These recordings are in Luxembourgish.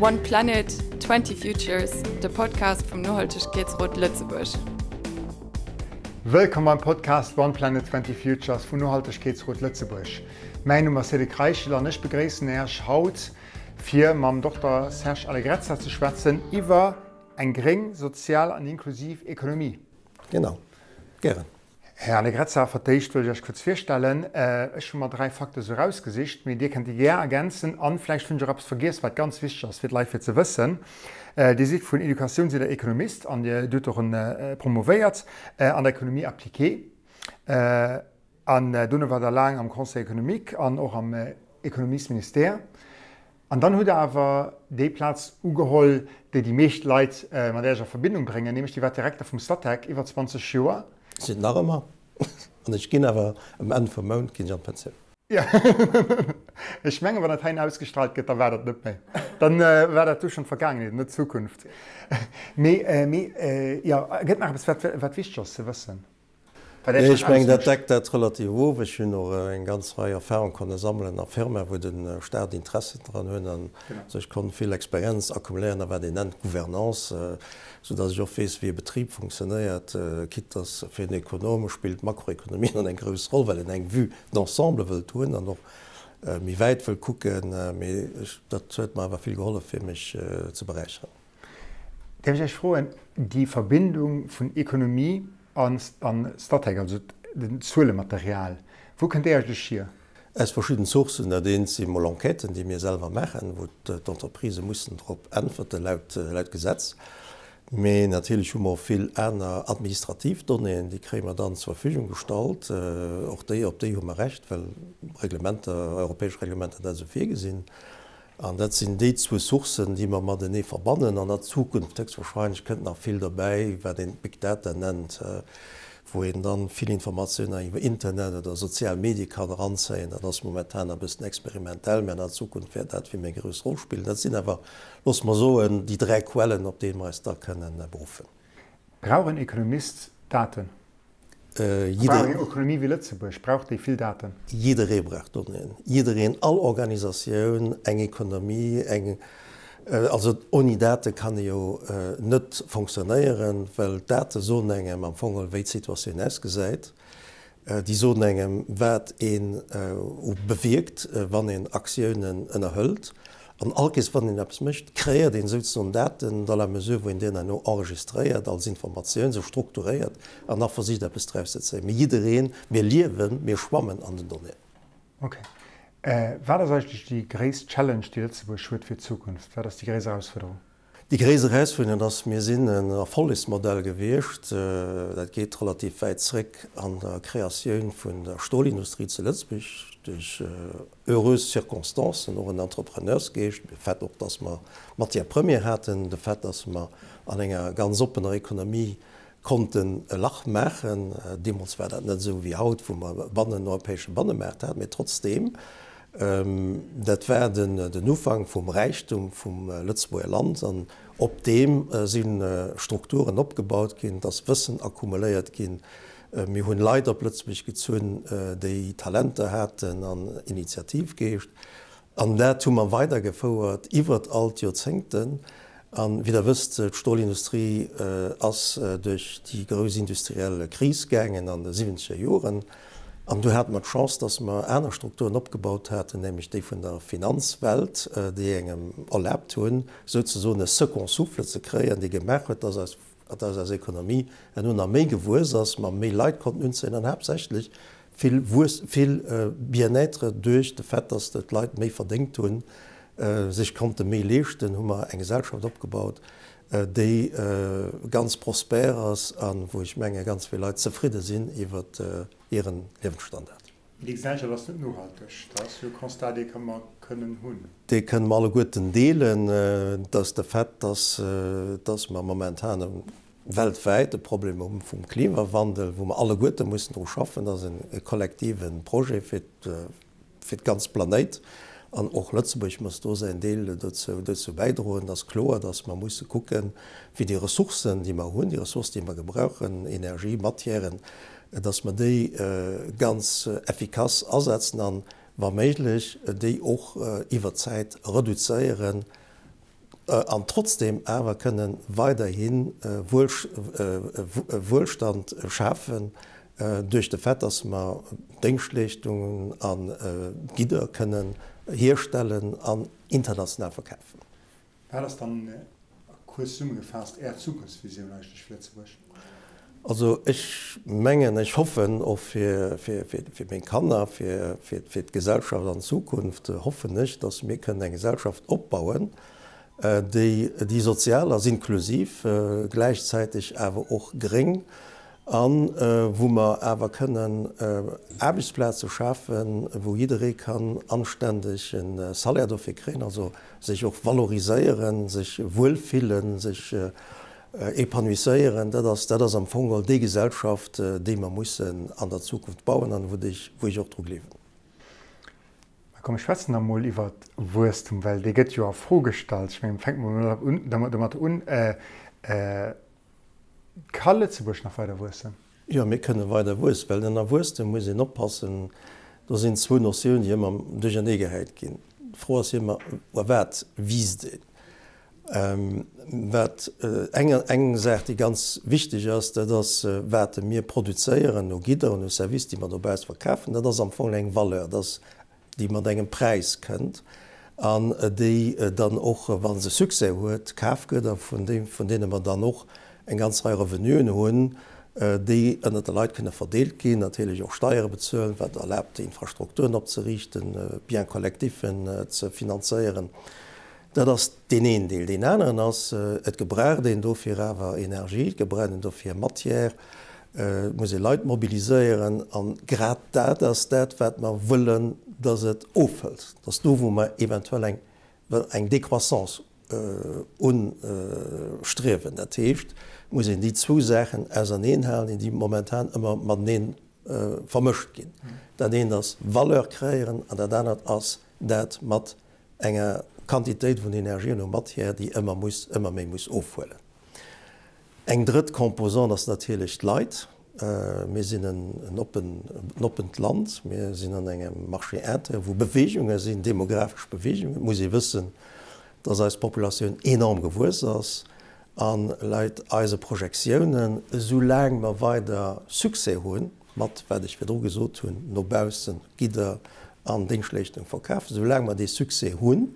One Planet, 20 Futures, de Podcast vum Nohaltegkeetsrot Lëtzebuerg. Wëllkomm beim Podcast One Planet, 20 Futures vum Nohaltegkeetsrot Lëtzebuerg. Mäin Numm ass Cédric Reichel an ech begréissen Äerch haut fir mam Dokter Serge Allegrezza ze schwätzen iwwer eng gréng, sozial an inklusiv Ekonomie. Genau, gären. Här Allegrezza, fir d'éischt wëll ech Iech kuerz virstellen. Ech hu mer 3 Fakte sou erausgesicht, mee Dir kënnt déi gär ergänzen an vläicht hunn ech och eppes vergiess, wat ganz wichteg ass fir d'Leit fir ze wëssen. Dir sidd vun Educatioun sidd Der Ekonomist an Dir hutt och promovéiert an der Économie appliquée. An dono war Der laang am Conseil économique an och am Ekonomiesministère. An dann hutt Der awer déi Plaz ugeholl, déi déi meescht Leit mat Iech a Verbindung bréngen, nämlech Dir waart Direkter vum Statec iwwer 20 Joer. Sinn nach ëmmer. An ech ginn awer um Enn vum Mount ginn ech an d'Pensioun. Jo, ech mengen, wann dat heihin ausgestrahlt gëtt, da war dat net méi. Dann war dat du schonn d'Vergaangenheet, net d'Zukunft. Mee, mee jo, gëtt nach eppes, wat, wat wichteg ass ze wëssen? Nee, ech mengen, dat deckt dat relativ of. Ech hunn och eng ganz Rei Erfahrung konne sammelen a Firmae wou de Staat Interessen dran hunn an esou. Ech konnt vill Experienz accumuléieren a wat een nennt Gouvernance, soudass ech och weess, wéi e Betrib funktionéiert. Quitte dass fir en Ekonom spillt d'Makroekonomie dann eng grouss Roll, well en eng Vue d'ensemble wëllt hunn an och méi wäit wëll kucken. Mee dat huet mer awer vill gehollef, fir mech ze beräicheren. Däerf ech Iech froen, déi Verbindung vun Ekonomie a Statec, also den Zuelematerial, wou kënnt déi eigentlech hier? Aus verschidden Sourcen. Dat eent si mol Enquêten, déi mir selwer maachen, wou d'Entreprisë mussen drop äntwerte laut Gesetz. Mee natierlech hu mer och vill aner administrativ Donnéeën, déi kréie mer dann zur Verfügung gestallt. Och déi, op déi hu mer Recht, well Reglementer, europäesch Reglementer dat esou virgesinn. An dat sinn déi zwou Sourcen, déi mer matenee verbannen. An an Zukunft héchstwahrscheinlech kënnt nach vill derbäi, wat een Big Data nennt, wou een dann vill Informatiounen iwwer Internet oder sozial Medie kann eranzéien. Dat ass momentan nach e bëssen experimentell, mä an der Zukunft wäert dat vill méi eng grouss Roll spillen. Dat sinn awer, loosse mer soen, déi dräi Quellen, op déi mer eis da kënnen beruffen. Brauch en Ekonomist Daten? Brauch eng Ökonomie wéi Lëtzebuerg, brauch déi vill Daten? Jidderee brauch Donnéeën. Jiddereen, all Organisatioun, eng Ekonomie, eng, also ouni Date kann ee jo net fonctionnéieren, well d'Date soen engem am Fong wéi d'Situatioun ausgesäit. Déi soen engem, wat een bewierkt, wann een Aktiounen ënnerhëlt. An all Kees, wann een eppes mécht, kreéiert een souzesoen Daten, dans la mesure, wou een déi herno enregistréiert als Informatioun, se strukturéiert an nach versicht, eppes draus ze zéien. Mee jiddereen, mir liewen, mir schwammen an den Donnéeën. Ok. Wat ass eigentlech déi gréisst Challenge, déi Lëtzebuerg huet fir d'Zukunft? Wat ass déi gréisst Erausfuerderung? Déi gréisst Erausfuerderung ass, mir sinn en Erfollegsmodell gewiescht, dat geet relativ wäit zréck an der Kreatioun vun der Stolindustrie zu Lëtzebuerg, duerch heureuse Circonstancen, och en Entrepreneursgeescht, de Fait och, dass mer Matière première haten, de Fait, dass mer an enger ganz oppener Ekonomie konnten e Lach maachen. Deemools war dat net esou wéi haut, wou mer e bannen europäesche Bannemaart haten, mee trotzdeem, dat war den Ufank vum Räichtum vum Lëtzebuerger Land an op deem si Strukturen opgebaut ginn, et ass Wëssen akkumuléiert ginn. Mir hunn Leit op Lëtzebuerg gezunn, déi Talenter haten an Initiativgeescht. An dat hu mer weidergefouert iwwert all d'Joerzéngten. A wéi Der wësst, d'Stolindustrie ass duerch déi grouss industriell Kris gaangen an de siwwenzeger Joren. An du hate mer d'Chance, dass mer aner Strukturen opgebaut haten, nämlech déi vun der Finanzwelt, déi engem erlaabt hunn, souzesoen e second souffle ze kréien, dee gemaach huet, dass eis, dass eis Ekonomie herno nach méi gewuess ass, mer méi Leit konnten unzéien an haaptsächlech vill Wuess, vill Bien-être duerch de Fait, dass d'Leit méi verdéngt hunn, sech konnte méi leeschten, hu mer eng Gesellschaft opgebaut, déi ganz prospère ass a wou ech menge ganz vill Leit zefridde sinn iwwer hiren Liewensstandard. Déi Gesellschaft ass net nohalteg. Dat ass jo e Constat, dee ka mer kënnen hunn. Dee kënne mer alleguerten deelen. Et ass de Fait, dass, dass mer momentan weltwäit e Problem hu vum Klimawandel, wou mer alleguerte mussen dru schaffen. Dat ass e kollektive Projet fir fir d'ganz Planéit. An och Lëtzebuerg muss do säin Deel dozou, dozou bäidroen. Et ass kloer, dass mer musse kucken, wéi déi Ressourcen, déi mer hunn, déi Ressourcen, déi mer gebrauchen, Energie, Matièren, dass mer déi ganz effikass asetzen an, wa méiglech, déi och iwwer d'Zäit reduzéieren. An trotzdeem awer kënne weiderhi Wuelstand schafen duerch de Fait, dass mer Déngschtleeschtungen a Gidder kënnen hierstellen an international verkafen. Wat ass dann, kuerz zesummegefaasst, Är Zukunftsvisioun eigentlech fir Lëtzebuerg? Also ech mengen, ech hoffen och fir meng Kanner, fir d'Gesellschaft an Zukunft hoffen ech, datt mir kënnen eng Gesellschaft opbauen, déi sozial ass, inklusiv, gläichzäiteg awer och gréng a wou mer awer kënnen Aarbechtsplaze schafen, wou jidderee kann anständeg e Salaire dofir kréien, also sech och valoriséieren, sech wuelfillen, sech Épanouisséieren, dat ass, dat ass am Fong geholl déi Gesellschaft, déi mer mussen an der Zukunft bauen an wou ech, wou ech och dru gleewen. Mä komm, mir schwätzen da mol iwwer Wuesstum, well dee gëtt jo a Fro gestallt. Ech mengen, fänke mer mol domat un, Ka Lëtzebuerg nach weider wuessen? Jo, mir kënne weider wuessen, well ënner Wuesstem muss een oppassen, do sinn zwou Notiounen, déi ëmmer duerchernee gehäit ginn. D'Fro ass jo ëmmer, U wat wiisst een? Wat eng eng Saach, déi ganz wichteg ass, dat ass, wat mir produzéieren u Gidder an u Service, déi mer dobausse verkafen. Dat ass am Fong eng Valeur, dat ass déi mat engem Präis kënnt an déi dann och, wa se Succès huet, kaf gëtt a vun deene mer dann och eng ganz Rei Revenuen hunn, déi ënnert de Leit kënne verdeelt ginn, natierlech och Steiere bezuelen, wat erlaabt, Infrastrukturen opzeriichten, Biens-collectifen ze finanzéieren. Dat ass deen een Deel. Deen aneren ass, et gebraucht een dofir awer Energie, et gebraucht een dofir Matière, et muss ee Leit mobiliséieren. A grad dat ass dat, wat mer wëllen, dass et ofhëlt. Dat ass do, wou mer eventuell eng, eng Décroissance unstriewen. Dat heescht, et muss een déi zwou Saachen auserneenhalen, déi momentan ëmmer matenee vermëscht ginn. Dat eent ass Valeur kreéieren an dat anert ass dat mat enger Quantitéit vun Energie an u Matière, déi ëmmer muss, ëmmer méi muss ofhuelen. Eng drëtt Composante ass natierlech d'Leit. Mir sinn en oppen, en oppent Land. Mir sinn an engem Marché intérieur, wou Beweegunge sinn, demografesch Beweegungen. Et muss ee wëssen, dass eis Populatioun enorm gewuess ass a laut eise Projektiounen, esou laang mer weider Succès hunn, mat, wat ech virdru gesot hunn, no baussen Gidder an Déngschtleeschtung verkafen. Soulaang mer dee Succès hunn,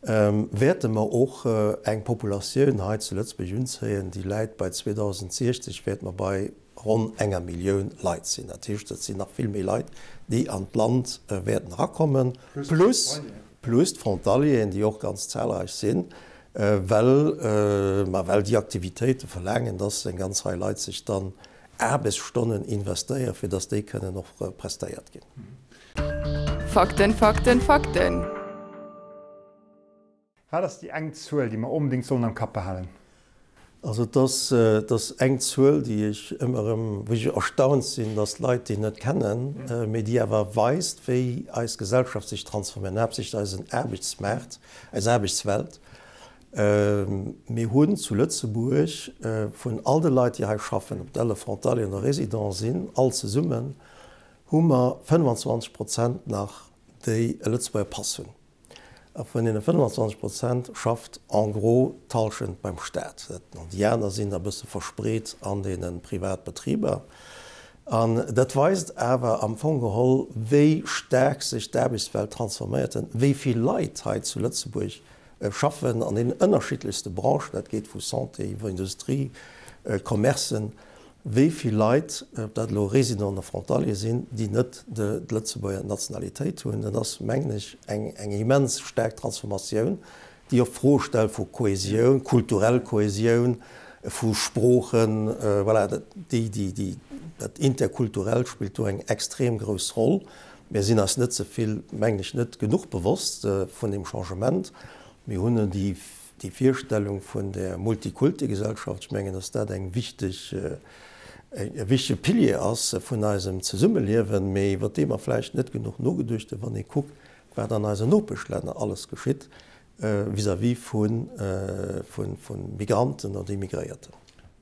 wäerte mer och eng Populatioun hei zu Lëtzebuerg unzéien, déi läit bei 2060 wäerte mer bei ronn enger Millioun Leit sinn. Dat heescht, et sinn nach vill méi Leit, déi an d'Land wäerten erakommen, plus plus d'Frontalieren, déi och ganz zahlreich sinn, well, ma well déi Aktivitéite verlaangen, dass eng ganz Rei Leit sech dann Aarbechtsstonnen investéieren, fir dass déi kënnen och prestéiert ginn. Fakten, Fakten, Fakten! Wat ass déi eng Zuel, déi mer onbedéngt sollen am Kapp behalen? Also et ass, et ass eng Zuel, déi ech ëmmer erëm, wou ech erstaunt sinn, dass d'Leit déi net kennen, mee déi awer weist, wéi eis Gesellschaft sech transforméiert, haaptsächlech eisen Aarbechtsmaart, eis Aarbechtswelt. Mir hunn zu Lëtzebuerg vun all de Leit, déi hei schaffen, ob dat elo Frontalieren oder Résidents sinn, all zesummen hu mer 25 Prozent nach, déi e Lëtzebuerger Pass hunn. A vun deene 25 Prozent schafft en gros d'Hallschent beim Staat. An déi aner sinn da e bësse verspreet an deene Privatbetriber. An dat weist awer am Fong geholl, wéi staark sech d'Aarbechtswelt transforméiert huet, wéi vill Leit hei zu Lëtzebuerg schaffen an deenen ënnerschiddlechste Branchen, dat geet vu Santé iwwer Industrie, Commercen, wéi vill Leit, ob dat elo Résidenten oder Frontalier sinn, déi net d'Lëtzebuerger Nationalitéit hunn. Dat ass, mengen ech, eng immens staark Transformatioun, déi och d'Fro stellt vu Kohesioun, kulturell Kohesioun, vu Sproochen, voilà, déi, dat Interkulturellt spillt do eng extrem grouss Roll. Mir sinn eis net ze vill, mengen ech, net genuch bewosst vun deem Changement. Mir hunn déi Virstellung vun der Multikulti-Gesellschaft. Ech mengen, dass dat eng wichteg, e wichtege Pilier ass vun eisem Zesummeliewen, mee iwwer dee mer vläicht net genuch nogeduecht hunn, wann ee kuckt, wat an eisen Nopeschlänner alles geschitt vis-à-vis vu Migranten oder Immigréierten.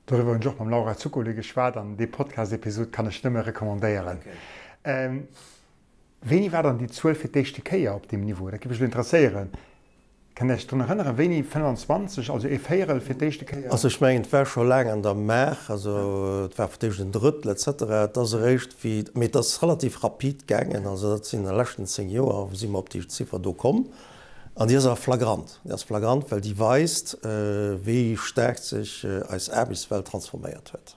Doriwwer hunn ech och mam Laura Zuccoli geschwat an déi Podcast-Episod kann ech nëmme recommandéieren. Wéini war dann déi Zuel fir d'éischte Kéier op deem Niveau? Dat géif mech elo interesséieren. Kënnt Dir Iech drun erënneren, wéini 25, also ee Véierel, fir d'éischte Kéier? Also ech mengen, et war scho laang an der Maach, also et war fir d'éischt en Drëttel et cetera. Et ass eréischt wéi, mee et ass relativ rapid gaangen, also dat sinn an de leschten 10 Joer si mer op déi Ziffer do komm. An déi ass awer flagrant, déi ass flagrant, well déi weist, wéi staark sech eis Aarbechtswelt transforméiert huet.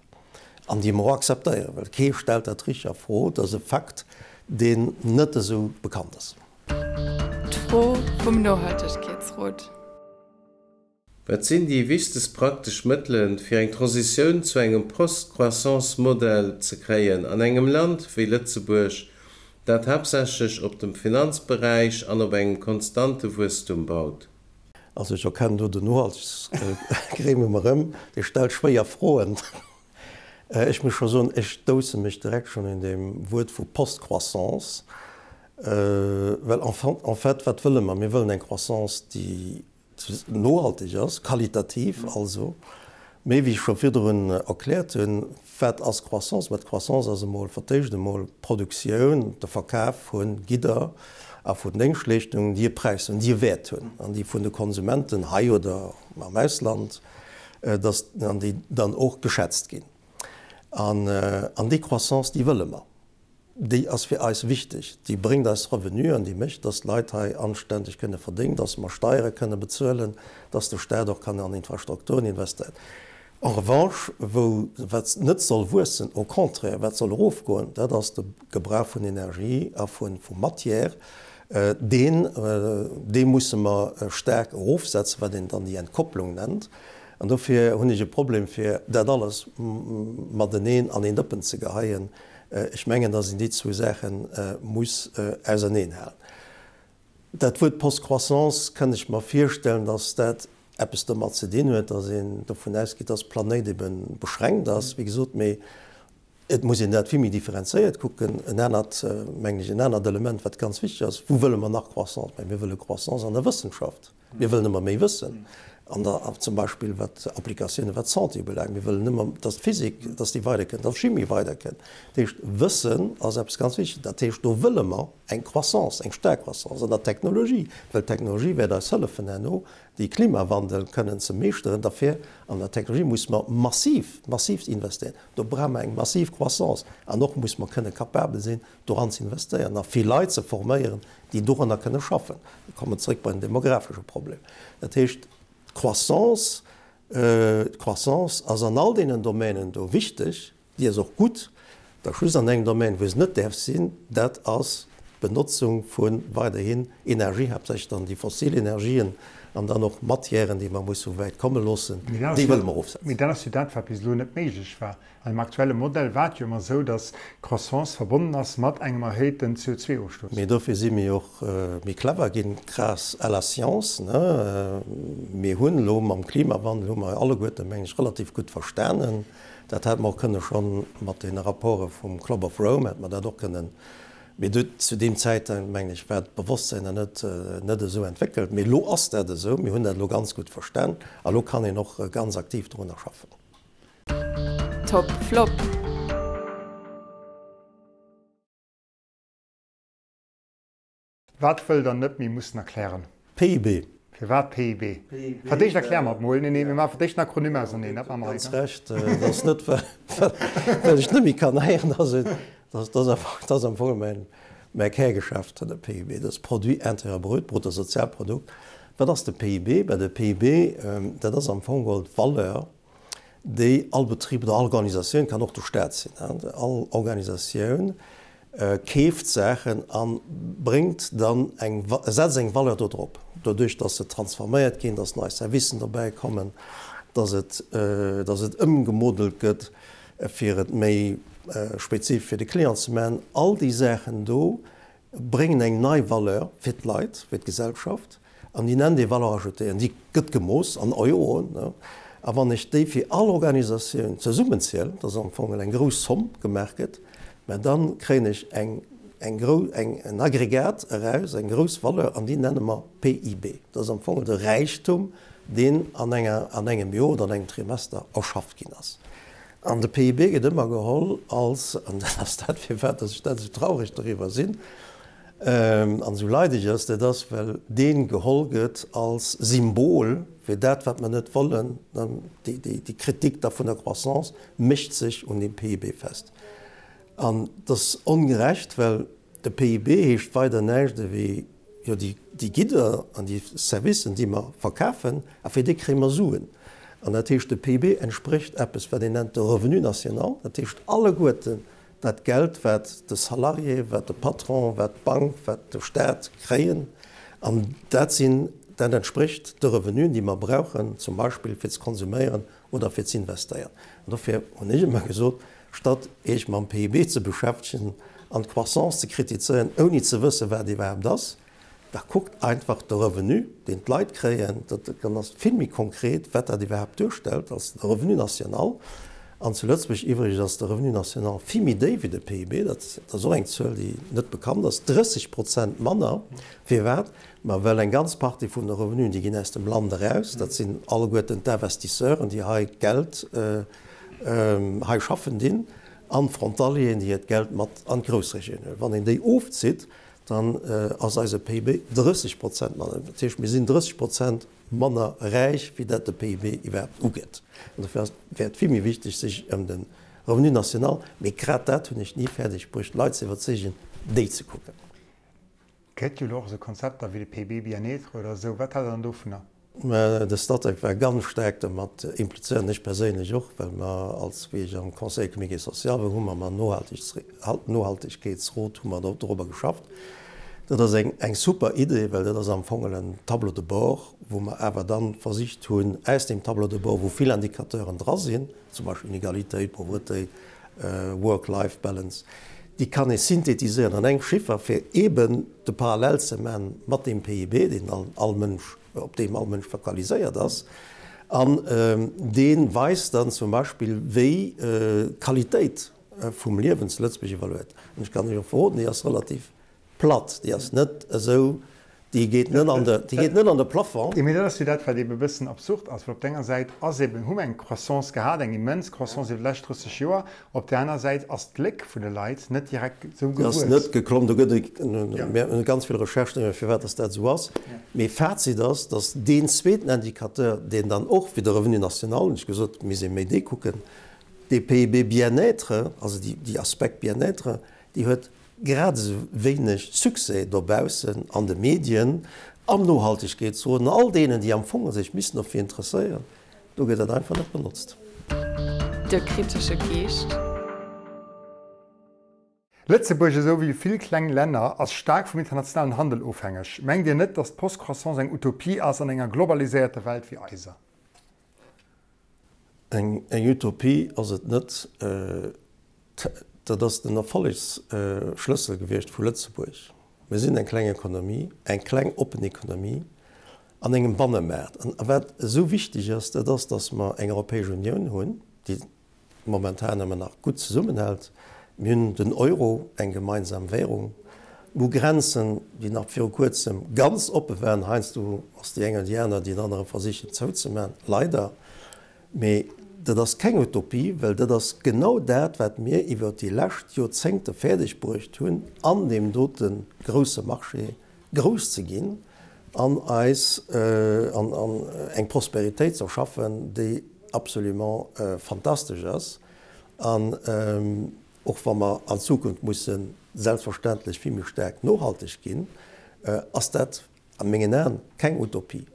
An déi mer och akzeptéieren, well kee stellt dat richteg a Fro. Dat ass e Fakt, deen net esou bekannt ass. D'Fro vum Nohaltegkeetsrot. Wat sinn déi wichtegst praktesch Mëttelen, fir eng Transitioun zu engem Post-Croissance-Modell ze kréien an engem Land wéi Lëtzebuerg, dat haaptsächlech op dem Finanzberäich an op engem konstante Wuesstum baut? Also ech erkennen do den Nohaltegkeetsgremium erëm, dee stellt schwéier Froen. Ech muss scho soen, ech stousse mech direkt schonn un deem Wuert vu Post-Croissance, well en fait, wat wëlle mer? Mir wëllen eng Croissance, déi nohalteg ass, qualitativ also. Mee wéi ech scho virdrun erkläert hunn, wat ass Croissance? Mä d'Croissance ass emol fir d'éischt emol d'Produktioun, de Verkaf vu Gidder a vun Déngschtleeschtungen, déi e Präis hunn, déi e Wäert hunn an déi vun de Konsumenten hei oder am Ausland, dass, an déi dann och geschätzt ginn. An, an déi Croissance, déi wëlle mer. Déi ass fir eis wichteg. Déi bréngt eis Revenu an déi mécht, dass d'Leit hei anständeg kënne verdéngen, dass mer Steiere kënne bezuelen, dass de Staat och kann an Infrastrukturen investéieren. En revanche, wou, wat net soll wuessen, au contraire, wat soll erofgoen, dat ass de Gebrauch vun Energie a vu Matière. Deen, dee musse mer staark erofsetzen, wat een dann déi Entkopplung nennt. An dofir hunn ech e Problem, fir dat alles mateneen an een Dëppen ze geheien. Ech mengen, dass een déi zwou Saache muss auserneenhalen. Dat Wuert Post-croissance kënnt ech mer virstellen, dass dat eppes domat ze dinn huet, dass een dovun ausgeet, dass d'Planéit ebe beschränkt ass, wéi gesot. Mee Et muss een dat vill méi differenzéiert kucken. En anert, mengen ech, en anert Element, wat ganz wichteg ass, Wou wëlle mer nach Croissance? Mä mir wëlle Croissance an der Wëssenschaft. Mir wëllen ëmmer méi wëssen, an der, zum Beispill wat Applikatiounen, wat d'Santé ubelaangt. Mir wëllen ëmmer, dass d'Physik, dass déi weiderkënnt, dass d'Chimie weiderkënnt. Dat heescht, Wëssen ass eppes ganz Wichtiges. Dat heescht, do wëlle mer eng Croissance, eng staark Croissance an der Technologie, well d'Technologie wäert eis hëllefen herno, dee Klimawandel kënnen ze meeschteren. Derfir, an der Technologie musse mer massiv, massivst investéieren. Do brauche mer eng massiv Croissance. An och musse mer kënne capabel sinn, doran ze investéieren a vill Leit ze forméieren, déi doranner kënne schaffen. Ech kommen zréck bei den demografesche Problem. Dat heescht, d'Croissance, d'Croissance ass an all deenen Domänen do wichteg. Déi ass och gutt, da just an engem Domaine, wou se net däerf sinn, dat ass d'Benotzung vu weiderhin Energie, haaptsächlech dann déi fossil Energien an dann och Matièren, déi mer musse vu wäit komme loossen, déi wëlle mer erofsetzen. Mee dat ass jo dat, wat bis elo net méiglech war. An dem aktuelle Modell war et jo ëmmer esou, datt d'Croissance verbonnen ass mat engem erhéijten CO2-Ofstouss. Mee dofir si mir jo och méi clever ginn, grâce à la science. Mir hunn elo mam Klimawandel, hu mer alleguerten, mengen ech, relativ gutt verstanen, Dat hätt mer och kënne schonn mat deene Rapporte vum Club of Rome hätt mer dat och kënnen, mee do zu deem Zäitpunkt, mengen ech, war d'Bewosstsinn nach net, net esou entwéckelt. Mee elo ass dat esou, mir hunn dat elo ganz gutt verstan a elo kann een och ganz aktiv dorunner schaffen. Top Flop. Wat wëllt der net méi mussen erklären? PIB. Firwat PIB? Fir d'éischt erklär mer et mol. Nee, nee, mir maache fir d'éischt den Akronym auserneen. Dat maache mer hei. Ganz recht. Dat ass net, well ech net méi kann héieren. Dat ass am Fong mäi Kärgeschäft, de PIB. Dat ass Produit intérieur brut, Bruttosozialprodukt. Wat ass de PIB? Ben, de PIB, dat ass am Fong geholl d'Valeur, déi all Betrib oder all Organisatioun, kann och de Staat sinn, all Organisatioun keeft Saachen a bréngt dann eng, setzt eng Valeur do drop, doduerch datt se transforméiert ginn, datt nei Servicen dobäi kommen, datt et, datt et ëmgemodelt gëtt, fir et méi spezifesch fir de Client ze maachen. All déi Saachen do bréngen eng nei Valeur fir d'Leit, fir d'Gesellschaft, an déi nennt ee Valeur ajoutée, an déi gëtt gemooss an Euroen. A wann ech déi fir all Organisatioun zesummenzielen, dass am Fong eng grouss Zomm gemaach gëtt, mä da kréien ech eng, eng grou, eng, en Aggregat eraus, eng grouss Valeur, an déi nenne mer PIB. Dat ass am Fong de Räichtum, deen an enger, an engem Joer oder an engem Trimester erschafft ginn ass. An de PIB gëtt ëmmer geholl als, an dat ass dat, firwat dass ech dat esou traureg doriwwer sinn. An esou leideg ass, dat ass, well dee geholl gëtt als Symbol fir dat, wat mer net wollen. Déi Kritik da vun der Croissance mécht sech un deem PIB fest. An dat ass ongerecht, well de PIB heescht weider näischt ewéi, jo, déi Gidder an déi Servicen, déi mer verkafen, a fir déi kréie mer Suen. An dat heescht, de PIB entsprécht eppes, wat een nennt de Revenu national, dat heescht alleguerten Dat Geld, wat de Salarié, wat de Patron, wat d'Bank, wat de Staat kréien, an dat sinn, dat entsprécht de Revenuen, déi mer brauchen, zum Beispill fir ze konsuméieren oder fir ze investéieren. An dofir hunn ech ëmmer gesot, statt Iech mam PIB ze beschäftegen an d'Croissance ze kritizéieren, ouni ze wëssen, wat iwwerhaapt ass, Da kuckt einfach de Revenu, deen d'Leit kréien, dann ass et vill méi konkret, wat dat iwwerhaapt duerstellt als de Revenu national. An zu Lëtzebuerg iwwregens ass de Revenu national vill méi déif wéi de PIB, dat ass och eng Zuel, déi net bekannt ass, 30 Prozent manner. Firwat? Ma well eng ganz Partie vun de Revenuen, déi ginn aus dem Land eraus, dat sinn alleguerten d'Investisseuren, déi hei Geld hei schaffen dinn, an d'Frontalieren, déi hiert Geld mat an d'Groussregioun huelen. Wann een déi ofzitt, Dann ass eise PIB 30 Prozent manner. Dat heescht, mir sinn 30 Prozent manner räich, wéi dat de PIB iwwerhaapt ugëtt. An dofir ass, wär et vill méi wichteg, sech ëm de Revenu national, mee grad dat hunn ech ni fäerdeg bruecht, d'Leit ze iwwerzeegen, déi ze kucken. Gëtt jo elo och esou Konzepter wéi de PIB bien-être oder esou. Wat haalt Der dann dovunner? Mä de Statec war ganz staark domat implizéiert, an ech perséinlech och, well mer als, wéi ech am Conseil économique et social war, hu mer mam Nohaltegkeetsrot hu mer dorobber geschafft. Dat ass eng, eng super Idee, well dat ass am Fong en Tableau de bord, wou mer awer dann versicht hunn, aus deem Tableau de bord, wou vill Indicateuren dra sinn, zum Beispill Inegalitéit, Pauvretéit, Work-Life-Balance, déi kann ee synthetiséieren an engem Chiffer, fir eeben de Parallel ze man mat deem PIB, deen all Mënsch, op deem all Mënsch fokaliséiert ass. An dee weist dann zum Beispill, wéi d'Qualitéit vum Liewen zu Lëtzebuerg evaluéiert. An ech kann Iech och verroden, déi ass relativ Platt, déi ass net esou, déi geet net an de, déi geet net an de Plafond. Mee dat ass jo dat, wat eebe e bëssen absurd ass, well op der enger Säit ass eeben, hu mer eng Croissance gehat, eng immens Croissance iwwer déi lescht 30 Joer, op där aner Säit ass d'Gléck vun de Leit net direkt esou gewuess. Déi ass net geklomm. Do gëtt et, mir hunn ganz vill Recherchen iwwer firwat dass dat esou ass. Mee Fazit ass, dass deen zweeten Indicateur, deen dann och wéi de Revenu national, hunn ech gesot, misst ee méi dee kucken, dee PIB bien-être, also déi Aspekt bien-être, déi huet Grad esou wéineg Succès dobaussen an de Medien, am Nohaltegkeetsrot an all deenen, déi am Fong sech missten dofir interesséieren, do gëtt dat einfach net benotzt. De kritesche Geescht. Lëtzebuerg, esou wéi vill kleng Länner, ass staark vum internationalen Handel ofhängeg. Mengt Dir net, datt d'Post-Croissance eng Utopie ass an enger globaliséierter Welt wéi eiser? Eng Utopie ass et net. Dat ass den Erfollegsschlëssel gewiescht vu Lëtzebuerg. Mir sinn eng kleng Ekonomie, eng kleng oppen Ekonomie an engem Bannemaart. A wat esou wichteg ass, dat ass, datt mer eng Europäesch Unioun hunn, déi momentan ëmmer nach gutt zesummenhält. Mir hunn den Euro, eng gemeinsam Währung. Mir hu Grenzen, déi nach viru Kuerzem ganz oppe waren. Heiansdo ass déi eng oder déi aner déi den anere versichen zouzemaachen, leider. Mee dat ass keng Utopie, well dat ass genau dat, wat mir iwwert déi lescht Joerzéngte fäerdeg bruecht hunn, an deem dote grousse Marché grouss ze ginn an eis an eng Prosperitéit ze erschaffen, déi absolument fantastesch ass. An och wa mer an Zukunft musse selbstverständlech vill méi staark nohalteg ginn, ass dat a mengen Aen keng Utopie.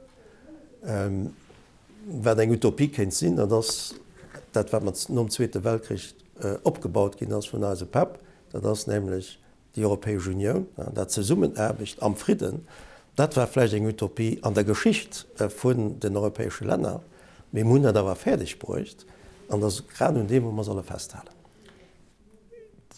Wat eng Utopie kéint sinn, dat ass dat, wat mer nom Zweete Weltkrich opgebaut ginn ass vun eise Päpp, dat ass nämlech déi Europäesch Unioun, dat Zesummenaarbecht am Fridden. Dat war vläicht eng Utopie an der Geschicht vun den europäesche Länner, mee mir hunn dat awer fäerdeg bruecht an dat ass grad un deem, wou mer solle festhalen.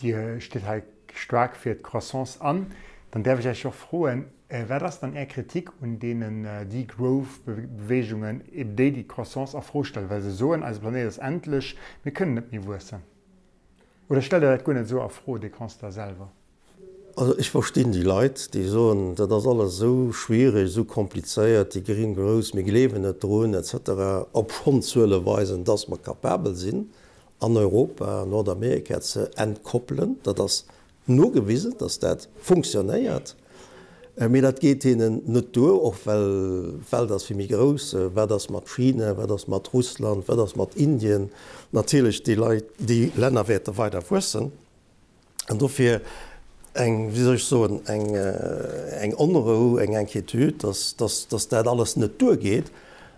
Dir stitt hei staark fir d'Croissance an. Dann däerf ech Iech och froen, Wat ass dann Är Kritik un deenen Degrowth-Beweegungen, eben déi, déi d'Croissance a Fro stellen, well se soen, eise Planéit ass endlech, mir kënnen net méi wuessen? Oder stellt Der dat guer net esou a Fro, dee Constat selwer? Also ech verstinn déi Leit, déi soen, dat ass alles esou schwierig, esou komplizéiert, déi Green Growth, mir gleewen net drun, et cetera, obschonn d'Zuele weisen, dass mer capabel sinn, an Europa, Nordamerika ze entkoppelen. Dat ass. nogewisen, dass dat funktionéiert. Mee dat geet hinnen net duer, och well d'Welt ass vill méi grouss. Wat ass mat China, wat ass mat Russland, wat ass mat Indien? Natierlech, déi Leit, déi Länner wäerte weider wuessen. An dofir eng, wéi soll ech soen, eng, eng Onrou, eng Inquiétude, dass, dass, dass dat alles net duergeet.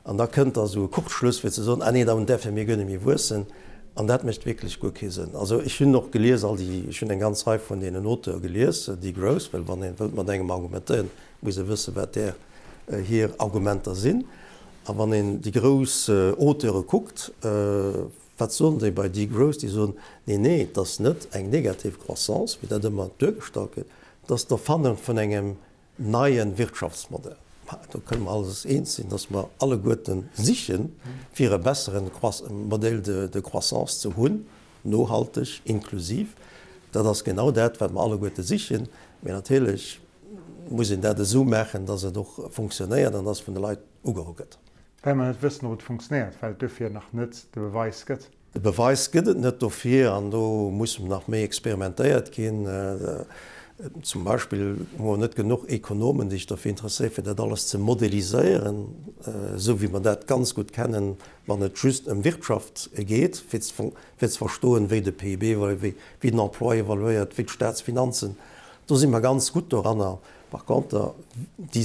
An da kënnt da sou e Kurzschluss, fir ze soen, ah nee, dann däerfe mir guer net méi wuessen. An dat mécht wierklech guer kee Sënn. Also ech hunn och gelies, all déi, ech hunn eng ganz Rei vun deenen Auteure gelies, Degrowth, well wann ee wëllt mat engem argumentéieren, muss ee wëssen, wat där hir Argumenter sinn. A wann een déi grouss Auteure kuckt, wat soen déi bei Degrowth? Déi soen, nee, nee, et ass net eng negativ Croissance, wéi dat ëmmer duergestallt gëtt, et ass d'Erfanne vun engem Neie Wirtschaftsmodell. Ma do kënne mer alles eens sinn, dass mer alleguerte sichen, fir e bessere Modèle de croissance ze hunn, nohalteg, inklusiv. Dat ass genau dat, wat mer alleguerte sichen. Mee natierlech muss een dat esou maachen, dass et och funktionéiert an dass vun de Leit ugeholl gëtt. Well mer net wëssen, ob et funktionéiert, well et dofir nach net de Beweis gëtt. De Beweis gëtt et net dofir an do muss nach méi experimentéiert ginn. Zum Beispill hu mer net genuch Ekonomen, déi sech dofir interesséieren, fir dat alles ze modeliséieren, esou wéi mer dat ganz gutt kennen, wann et just ëm Wirtschaft geet, fir ze verstoen, wéi de PIB evoluéiert, wéi den Emploi evoluéiert, wéi d'Staatsfinanzen. Do si mer ganz gutt doranner. Par contre, déi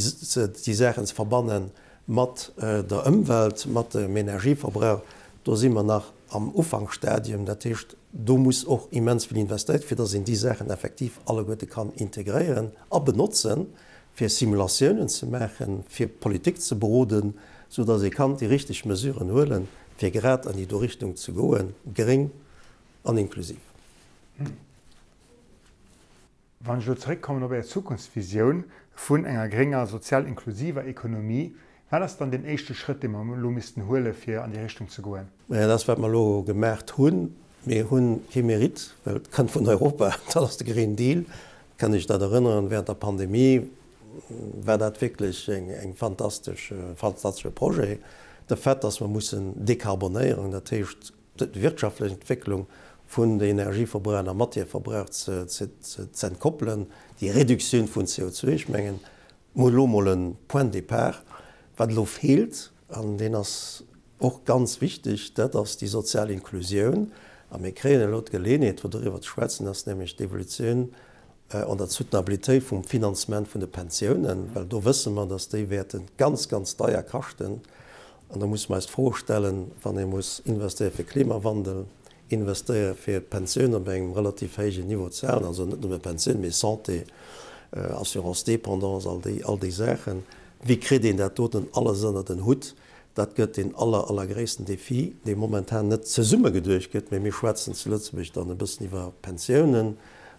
Saachen ze verbannen, Mat der Ëmwelt, mat dem Energieverbrauch, do si mer nach am Ufanksstadium. Dat heescht, do muss och immens vill investéiert, fir datt een déi Saachen effektiv alleguerte kann integréieren a benotzen, fir Simulatiounen ze maachen, fir Politik ze beroden, soudatt ee kann déi richteg Mesuren huelen, fir grad an déi do Richtung ze goen, gréng an inklusiv. Wann ech elo zeréckkommen op Är Zukunftsvisioun vun enger grénger, sozial inklusiver Ekonomie, wat ass dann deen éischte Schrëtt, dee mer elo missten huele fir an déi Richtung ze goen? Maja, dat ass wat mer elo gemaacht hunn. Mir hu kee Mérite, well et kënnt vun Europa, dat ass de Green Deal. Ech kann mech dat erënneren, während der Pandemie war dat wierklech eng fantastesch, e fantastesche Projet. De Fait, dass mer mussen dekarbonéieren, dat heescht, d'wirtschaftlech Entwécklung vun de Energieverbrauch an der Matièreverbrauch ze entkoppelen, déi Reduktioun vun CO2, ech mengen, mol elo mol e Point de départ. Wat elo feelt, an deen ass och ganz wichteg, dat ass déi sozial Inklusioun. A mir kréien elo d'Geleeënheet, fir doriwwer ze schwätzen, ass nämlech d'Evolutioun an der Soutenabilitéit vum Finanzement vun de Pensiounen, well do wësse mer, dass déi wäerte ganz, ganz deier kaschten. An da musse mer eis d'Fro stellen, wann ee muss investéiere fir Klimawandel, investéiere fir d'Pensioun op engem relativ héijen Niveau ze halen, also net nëmme Pensioun, mee Santé, Assurance dépendance, all déi, all déi Saachen, wéi kritt een dat doten alles ënnert en Hutt? Dat gëtt deen aller, allergréissten Défi, dee momentan net zesummegeduecht gëtt, mee mir schwätzen zu Lëtzebuerg dann e bëssen iwwer Pensiounen,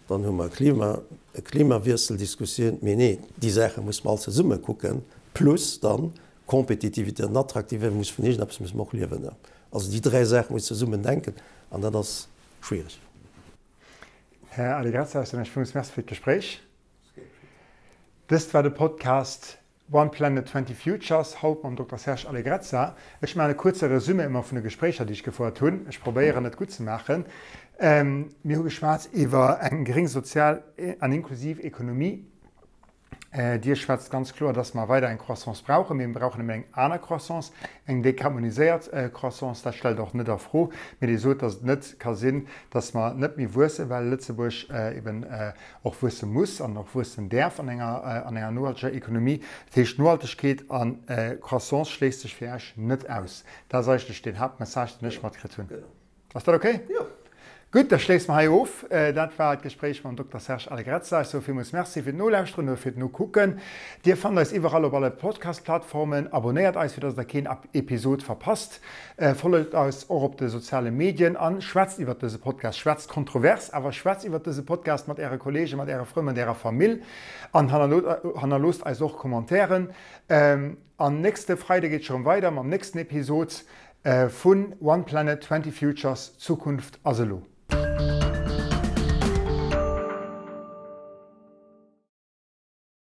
dann hu mer Klima, Klimawiesseldiskussioun, mee nee, déi Saache musse mer all zesumme kucken, plus dann Compétitivité an Attraktivitéit muss vun iergendeppes musse mer och liewen. Also déi dräi Saache muss zesummen denken an dat ass schwierig. Här Allegrezza, ech soen Iech villmools Merci fir d'Gespréich. Dëst war de Podcast One Planet 20 Futures, haut mam Dokter Serge Allegrezza. Ech maachen e kuerze Resumé ëmmer vun de Gespréicher, déi ech gefouert hunn. Ech probéieren et gutt ze maachen. Mir hu geschwat iwwer eng gréng, sozial an inklusiv Ekonomie. Dir schwätzt ganz kloer, dass mer weider eng Croissance brauchen, mee mir brauchen nëmmen eng aner Croissance, eng dekarboniséiert Croissance. Dat stellt Der och net a Fro. Mee Dir sot, dass et net ka sinn, dass mer net méi wuessen, well Lëtzebuerg eben och wuesse muss an och wuessen däerf an enger, an enger nohalteger Ekonomie. Dat heescht, Nohaltegkeet a Croissance schléisst sech fir Iech net aus. Dat ass eigentlech deen Haaptmessage, deen ech matkritt hunn. Ass dat ok? Jo. Gutt, da schléisse mer hei of. Dat war d'Gespréich mam Dokter Serge Allegrezza. Ech soe villmools Merci fir d'Nolauschteren oder fir d'Nokucken. Dir fannt eis iwwerall op alle Podcast-Plattformen. Abonnéiert eis, fir dass der keen Episod verpasst. Followt eis och op de soziale Medien a schwätzt iwwert dëse Podcast. Schwätzt kontrovers, awer schwätzt iwwert dëse Podcast mat äre Kollegen, mat äre Frënn, mat ärer Famill an hannerloosst eis och Commentairen. An nächste Freide geet scho rëm weider mam nächsten Episod vun One Planet, 20 Futures, Zukunft ass elo.